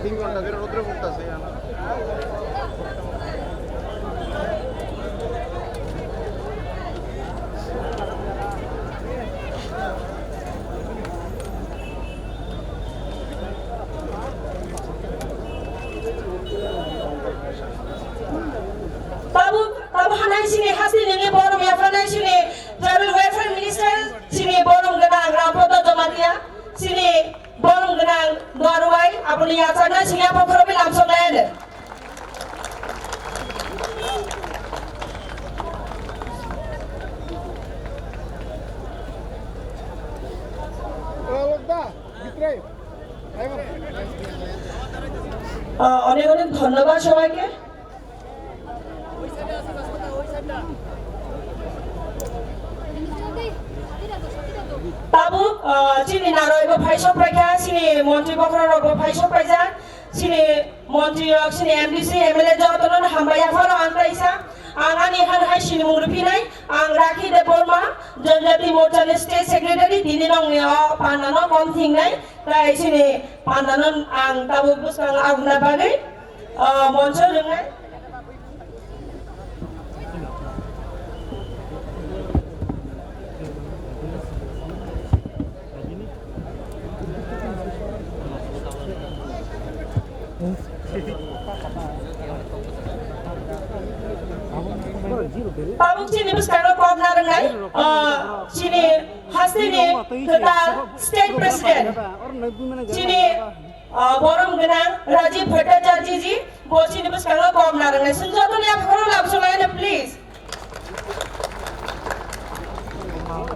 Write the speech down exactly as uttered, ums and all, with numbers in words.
তিন ঘন্টা ধরে রোদ্রে পড়তাছে। Tabuk, tabuk hanai sini hasti nini borom yaphanai sini tribal welfare minister sini borom gana Rampada Jamatia sini borom gana Norway aboni yachana sini apa khorobi lamsok layan. আহ, অনেক অনেক ধন্যবাদ সবাইকে। Tabuk, ah, chini naroi bo phai sok paikha, chini montri bokhorok bo phai sok paijak, chini montri rok, chini M D C, M L A jotono hambai yapharo ang kaisa. Ang ani han hai chini mung rwphinai, ang Rakhi Debbarma, Janjati Morcha ni State Secretary, tini nongni o panda no kom thingnai, tai chini panda no ang tabuk bwskango abuna bagwi, ah, moncho rwngnai. Tabuk chini bwskango kok narwngnai, ah, chini hasteni kwtal state president, chini Ah, borom gwnang Rajiv Bhattacharya ji, bo chini bwskango kok narwknai. Chwng jotoni